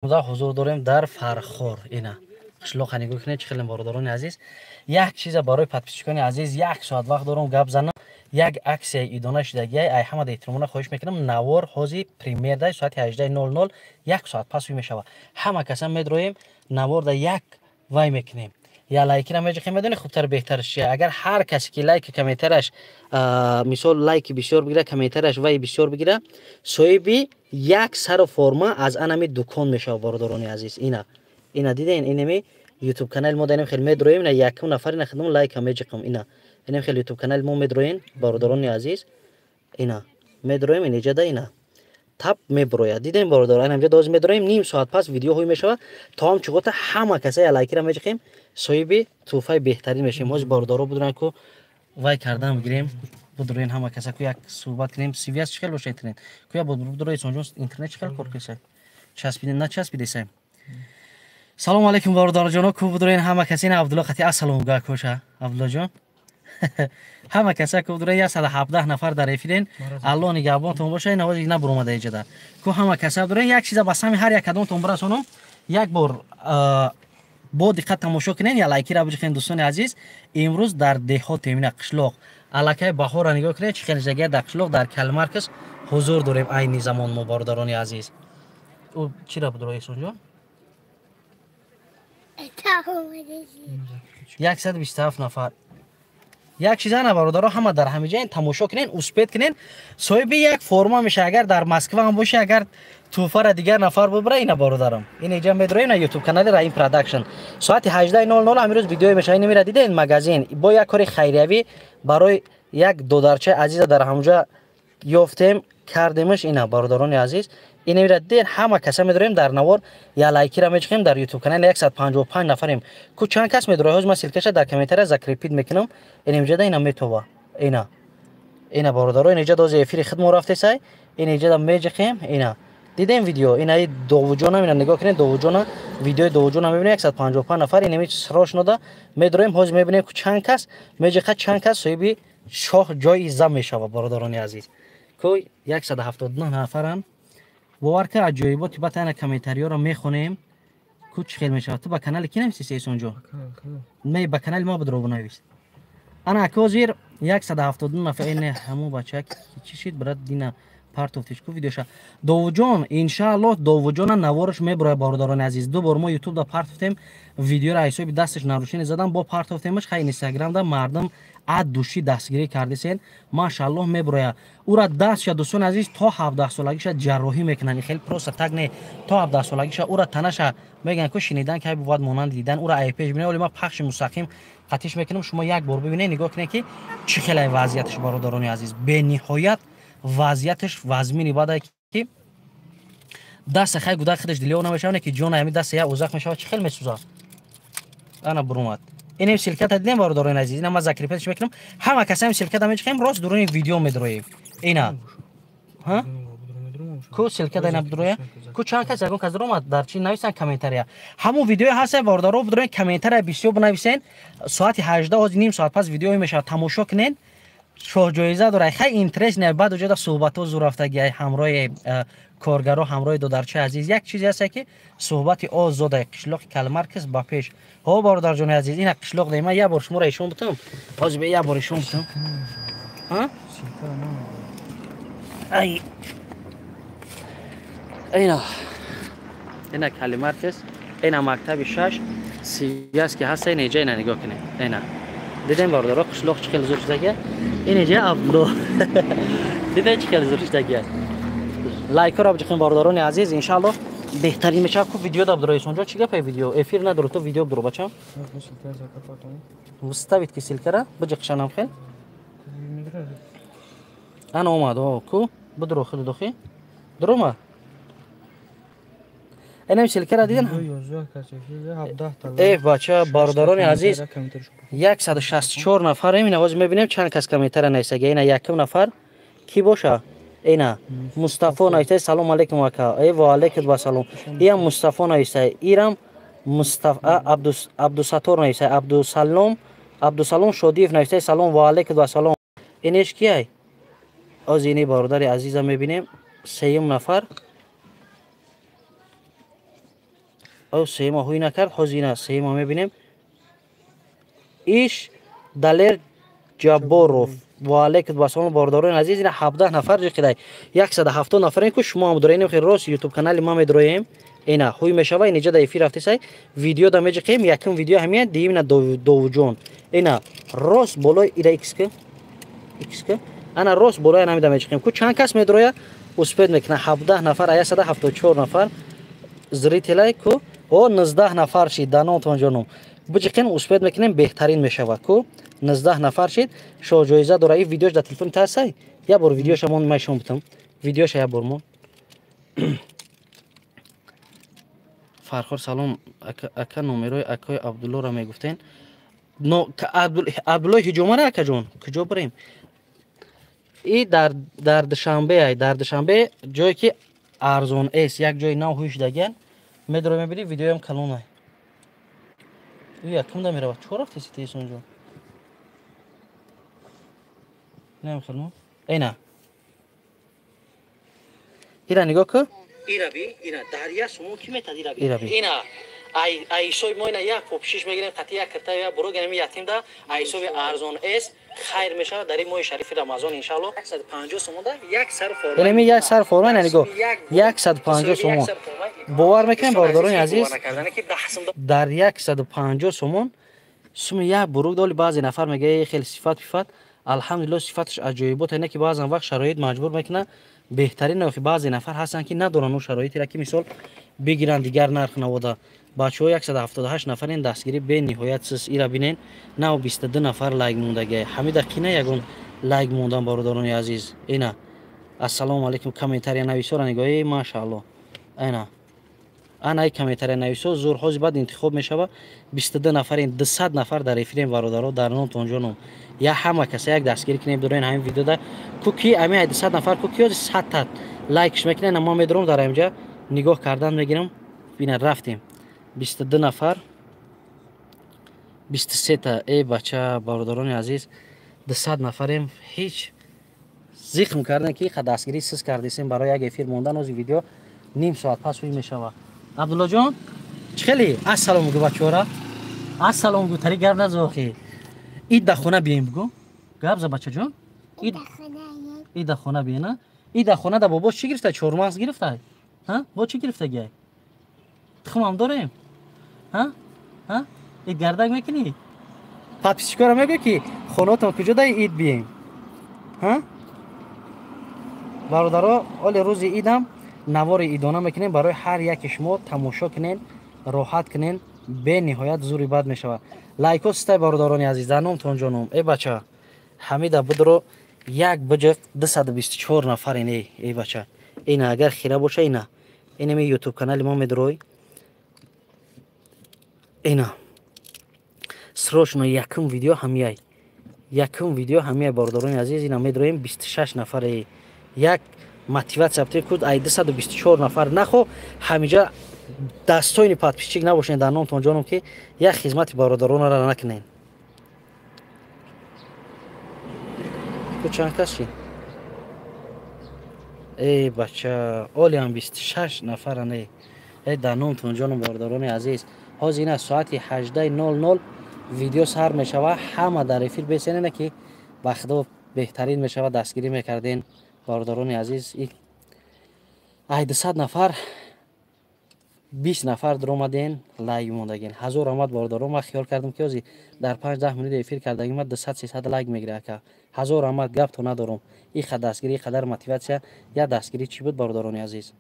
Ҳузур дорем дар Фархор. Ина қишлоқа нигоҳ кунед, чӣ хеле, бародарони азиз. Як чиза барои подписчикони азиз, як соат вақт дорам гап занам. Як аксияи идона шудагиай, ай ҳамада эҳтиромона хоҳиш мекунам. Навор ҳози примерно соати 18:00, як соат пас ӯй мешавад. Ҳама каса медроем, наворда як вай мекунем, я лайкира меҷиқем. Медони, хубтар, беҳтараш чия? Агар ҳар касе ки лайки, комментараш, мисол, лайки бисёр бигира, комментараш вай бисёр бигира, соҳиби як сару форма аз анами дукон мешавад. Бародарони азиз, ина диден, инами ютуб канали мо данем, хел медроем. Ина якум нафар, ина хидм лайка меҷиқам. Ина инем хел ютуб канали мо медроен, бародарони азиз, ина медроем, инеҷада ина тап меброяд. Дидем, бародар, анамҷа доз медроем, ним соат пас видео ҳои мешавад. То ҳам чуғота ҳама каса я лайкира меҷиқем, соҳиби тӯҳфаи беҳтарин мешавем. Ҳозир бародаро будуран ку вай кардан бигирем, будуроен ҳама каса ку як суҳбат кунем. Связь чӣ хел боша, интернет ку я будурои сонҷон, интернет чӣ хел кор кеса, часпиде, начаспидесай? Салому алайкум, бародарҷоно, ку будуроен ҳама каса. Ина Абдулло қати ассалому га коша. Абдуллоҷон, ҳама каса ку будуроен, 117 нафар дар эфирен. Аллоҳ нигаҳбонтон боша. Ина ҳозир набуромада иҷода ку ҳама каса будуроен. Як чиза ба сами ҳар як кадомтон бирасонам, як бор бо диққат тамошо кунен, я лайкира биҷихен. Дӯстони азиз, имрӯз дар деҳотем, ина қишлоқ, аллакай баҳорра нигоҳ кунед, чӣ хеле жагия. Дар қишлоқ, дар Калмаркас ҳузур дорем айни замон мо, бародарони азиз. Чира будро, Эҳсонҷон? 127 нафар. Як чиза на, бародаро, ҳама дар ҳамиҷа тамошо кунен, успеть кунен, соҳиби як форма меша. Агар дар Москва ҳам боша, агар тӯҳфара дигар нафар бубара. Ина, бародарам, ин иҷа медроем на ютуб канали Раим Продакшн, соати 18:00 ҳамирӯз видеое меша. Ин мера диден, магазин бо як кори хайриявӣ барои як додарчаи азиза дар ҳамҷа ёфтем, кардемаш. Ина, бародарони азиз, ин мера диден, ҳама каса медорем дар навор, я лайкира мечиқем. Дар ютуб канал 155 нафарем. Ку чанд кас медорад? Ҳозир ман ссылкаша дар комментария закрепить мекунам. Ин инҷада ина метова, ина, бародаро, ин иҷа дози эфири хидмо рафтесай, ин иҷада меҷиқем. Ина дидем видео, ина Довуҷонам, ина нигоҳ кунед, Довуҷона, видеои Довуҷона мебинем, 155 нафар. Инами срочно да медроем, ҳозир мебинем, ку чанд кас меҷиқа, чанд кас соҳиби шоҳ ҷоиза мешавад. Бародарони азиз, ку 179 нафарам. Бовар ка, аҷоиботи бат. Ана комментариёро мехонем, ку чӣ хел мешавад. Ту ба канали ки нависти, Эҳсонҷон? Не, ба канали ма будро бинавис. Ана акозир 172 нафар. Ин ҳамон бача чӣ шид, брат? Дина партофтиш ку видеоша. Довуҷон, иншааллоҳ, Довуҷона навораш мебурояд. Бародарони азиз, ду бор мо ютуб да партофтем видеоро, ҳисоби дасташ нарушение задам, бо партофтемаш. Хай, инстаграмда мардум ад души дастгирӣ кардесен, машааллоҳ, мебурояд. Ура дастша, дӯстони азиз, то 17 солагиша ҷарроҳӣ мекунанд. Хеле просто так не, то 17 солагиша ура танаша мегӯянд ку шинидан ки бувад монанд дидан. Ура айпеш бинед, оли ма пахши мустақим қатиш мекунам, шумо як бор бибинед, нигоҳ кунед, ки чӣ хеле вазъияташ. Бародарони азиз, бениҳоят вазъияташ вазмини бадай, ки даста хай гудак худаш дилёв намешавад, ки ҷона ҳами даста як узақ мешавад, чӣ хел месӯзад. Ана бурумад, инем ссылката дидем, бародарони азиз. Ина ма закрепить мекунам, ҳама касаем ссылката мечиқем, рост дуруни видео медроем. Ина ку ссылкада ина бидроя, ку чанд кас, ягон кас дуромад? Дар чи нависанд комментария? Ҳамон видеое ҳаста, бародаро, бидроен, комментария бисёр бинависен. Соати 18, ҳозир ним соат пас видеое мешавад, тамошо кунен, шоҳҷоиза дорад. Хай, интерес не, баъд уҷода суҳбатҳо зур рафтаги ҳамроҳи коргаро, ҳамроҳи додарчаи азиз. Як чизе ҳаста, ки суҳбати озода. Қишлоқи Калмаркас ба пеш. Ҳо, бародарҷони азиз, ина қишлоқ де. Ман як бор шуморо ишон бутам, ҳозир як бор ишон бутам. Ай, ина Калимаркас, ина мактаби шаш связь ки ҳаста, ина иҷа, ина нигоҳ кунед. Ина дидем, бародаро, қишлоқ чӣ хеле зур шудагия. Ин иҷа Абдулло, дидем, чӣ хеле зур шудагия. Лайкҳоро биҷиқем, бародарони азиз, иншааллоҳ, беҳтарин мешавад. Ку видео да бидро, Эҳсонҷон, чӣ гапе? Видео эфир надору, ту видео бидро, бачам. Вставить ки ссылкара биҷиқшанам хел. Ана омад, ку бидро, худу дохи дурома. Инам ссылкара диден. Э, бача, бародарони азиз, 164 нафарем. Ина ҳозир мебинем, чанд кас комментария нависага. Ина якум нафар кӣ боша? Ина Мустафо навистай: «Салом алейкум, ака». Э, ва алейкум вассалом. Иам Мустафо навистай, ирам Абдусатор навистай, Абдусалом, Абдусалом Шодиев навистай: «Салом». Ва алейкум вассалом. Инеш кияй? Оз ини бародари азиза мебинем, сеюм нафар. О, сеюма ҳуй накард, ҳозир ина сеюма мебинем. Иш Далер Ҷабборов. Ва алейкум ассалом, бародарони азиз, ина 17 нафар ҷиқидай. 170 нафарем, ку шумо ҳам дорем, хел рост YouTube канали ма медроем. Ина ҳуй мешава, инҷа да эфир рафтесай, видео да меҷиқем, якум видео ҳамия, диюм ина Довуҷон. Ина рост болои ира XK XK ана рост болои ана ҳамида меҷиқем. Ку чанд кас медроя, успеть мекуна 17 нафар, 174 нафар зрителай ку, о 19 нафар шид, данотон ҷоном. Биҷиқен, успеть мекунем, беҳтарин мешавад ку. 19 нафар шид, шоҳ ҷоиза дора. И видеош дар телефони тасай. Я бор видеоша мон майшон бутам. Видеоша я бор мон. Фархор салом, ака, номерои акои Абдуллоро мегуфтен. Но Абдуллои ҳиҷомара, акаҷон, куҷо бирем? И дар Душанбе ай, дар Душанбе ҷое ки арзон эс, як ҷои нав ҳуй шудагиан, медро мебини, видеоям калонай. Ӯ якум да меравад. Чо рафтеси ти онҷо? Намехелмо? Эна. Ира нигоҳ кун. Ира би, ина дарья сумон ки метад ира би. Ина ай ҳисоби мо ина як попшиш мегирем, қати як кирта я буруг инами ятим да ай ҳисоби арзон эс хайр мешавад дар ин моҳи шарифи Рамазон, иншаалло. 150 сомон да як сар форма. Инами як сар форма, ина нигоҳ, 150 сомон. Бовар мекунем, бародарони азиз, дар 150 сомон суми як буруг доли. Баъзе нафар мега хеле сифат пифат, алҳамдулилло, сифаташ аҷоибот, ине ки баъзан вақт шароит маҷбур мекунад, беҳтарин. Охи баъзе нафар ҳастанд, ки надоранд он шароитеро, ки мисол бигиранд дигар нарх навода. Бачаҳо, 178 нафарен, дастгирӣ бениҳоят сис. Ира бинен, нав 22 нафар лайк мондагия. Ҳамида қина ягон лайк мондан, бародарони азиз. Ина ассалому алайкум, комментария нависора нигоҳ, машаалло. Ина ана ай комментария нависо зур, ҳозир баъд интихоб мешава. 22 нафарен, 200 нафар дар эфирем, бародаро, дар номтон ҷоном. Я ҳама каса як дастгирӣ кунем, дорен ҳамин видеода ку ки ами 200 нафар ку ки 100 та лайкш мекунем, ма медорам дар инҷа нигоҳ кардан мегирам. Бина, рафтем, 22 нафар, 23 та. Э бача, бародарони азиз, 200 нафарем, ҳеҷ зихм кардем, ки иқа дастгирӣ сиз кардесем барои як эфир мондан. Ози видео ним соат пас ҳуй мешава. Абдуллоҷон, чӣ хеле? Ассалом гу бачаҳора, ассалом гу, тари гап назохи. Ид да хона бием бугу. Гап за, бачаҷон. Ид да хона биена. Ид да хона да бобо чӣ гирифта? Чормағз гирифта? Ҳа? Бо чӣ гирифтагиай? Тухмам дорем? Ҳа? Ҳа? Ид гардак мекунӣ? Подписчикора мегӯ, ки хонаотон куҷо дай ид бием? Ҳа? Бародаро, оли рӯзи идам навори идона мекунем барои ҳар яке шумо, тамошо кунен, роҳат кунен, бениҳоят зури бад мешавад. Лайко систай, бародарони азиз, дар номтон ҷоном. Э бача, ҳамида будро як биҷиқ, 224 нафарин. Э бача, ина агар хира боша, ина инами ютуб канали мо медрой, ина срочно якум видео ҳамияй, якум видео ҳамияй, бародарони азиз. Ина медроем, 26 нафаре, як мотивация бутем ку ай 224 нафар нахо ҳамиҷа дастойни подписчик набошен, дар номтон ҷоном, ки як хизмати бародаронара накунен. Ку чанд кас ши? Эй бача, олиам 26 нафаран. Э дар номтон ҷоном, бародарони азиз, ҳозир ина соати 18:00 видео сар мешава, ҳама дар эфир бесенена, ки ба худо беҳтарин мешава. Дастгирӣ мекарден, бародарони азиз. Ай 200 нафар 20 нафар дуромаден, лайк мондагин. Ҳазор омад, бародарон. Ман хиёл кардам, ки ҳозир дар 5-10 минут эфир кардагим, ма 200-300 лайк мегира, ака. Ҳазор омад, гапто надорам. Иқа дастгирӣ, иқадар мотивация, я дастгирӣ чӣ буд, бародарони азиз?